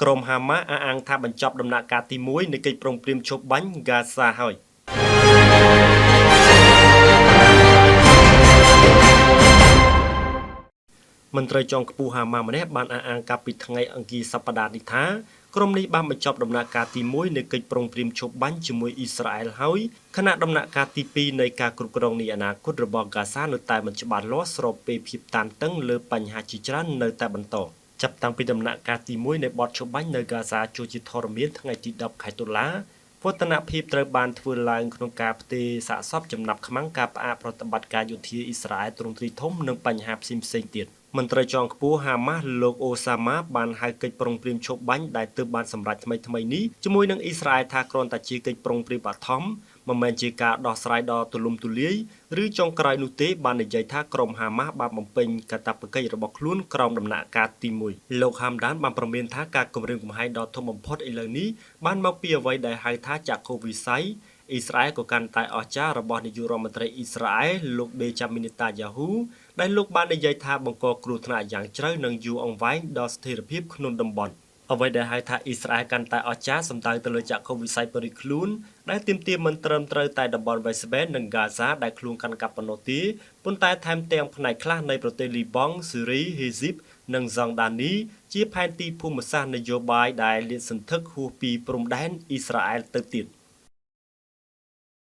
ក្រុមហាម៉ាស់អះអាងថាបញ្ចប់ដំណាក់កាលទី1នៃកិច្ចព្រមព្រៀងឈប់បាញ់ហ្គាហ្សាហើយ។ មន្ត្រីជាន់ខ្ពស់ហាម៉ាស់ម្នាក់បានអះអាងកាលពីថ្ងៃអង្គារសប្តាហ៍នេះថាក្រុមនេះបានបញ្ចប់ដំណាក់កាលទី1នៃកិច្ចព្រមព្រៀងឈប់បាញ់ជាមួយអ៊ីស្រាអែលហើយខណៈដំណាក់កាលទី2នៃការគ្រប់គ្រងនៃអនាគតរបស់ហ្គាសានៅតែមិនច្បាស់លាស់ស្របពេលភាពតានតឹងលើបញ្ហាជាច្រើននៅតែបន្ត។ ចាប់តាំងពីដំណាក់កាលទី1នៃបទឈប់បាញ់នៅហ្គាសាចូលជាធរមានថ្ងៃទី10ខែតុលាវឌ្ឍនភាពត្រូវបានធ្វើឡើងក្នុងការផ្ទេរសាកសពចំណាប់ខ្មាំងការផ្អាកប្រតិបត្តិការយោធាអ៊ីស្រាអែលទ្រង់ទ្រាយធំនិងបញ្ហាផ្សេងៗទៀត។ មន្ត្រីជាន់ខ្ពស់ហាម៉ាស់លោកអូសាម៉ាបានហៅកិច្ចប្រុងព្រៀងឈប់បាញ់ដែលទើបបានសម្រេចថ្មីៗនេះជាមួយនឹងអ៊ីស្រាអែលថាគ្រាន់តែជាកិច្ចប្រុងព្រៀងបឋមមិនមែនជាការដោះស្រាយដ៏ទូលំទូលាយឬចុងក្រោយនោះទេបាននិយាយថាក្រុមហាម៉ាស់បានបំពេញកាតព្វកិច្ចរបស់ខ្លួនក្រោមដំណាក់កាលទី1។ លោកហាមដានបានព្រមានថាការគំរាមកំហែងដ៏ធំបំផុតឥឡូវនេះបានមកពីអ្វីដែលហៅថាចក្ខុវិស័យអ៊ីស្រាអែលក៏កាន់តែអស្ចារ្យរបស់នាយករដ្ឋមន្ត្រីអ៊ីស្រាអែលលោកបេចាមីន នេតាយ៉ាហ៊ូដែលលោកបាននិយាយថាបង្កគ្រោះថ្នាក់យ៉ាងជ្រៅនិងយូរអង្វែងដល់ស្ថិរភាពក្នុងតំបន់។ អ្វីដែលហៅថាអ៊ីស្រាអែលកាន់តែអស្ចារ្យសំដៅទៅលើចក្ខុវិស័យបរិខ្លួនដែលទាមទារមិនត្រឹមត្រូវតែតំបន់ West Bank និង Gaza ដែលខ្លួនកាន់កាប់ប៉ុណ្ណោះទេប៉ុន្តែថែមទាំងផ្នែកខ្លះនៃប្រទេសលីបង់ស៊េរីអេស៊ីបនិងហ្សង់ដានីជាផែនទីភូមិសាស្ត្រនយោបាយដែលលាតសន្ធឹកហួសពីព្រំដែនអ៊ីស្រាអែលទៅទៀត។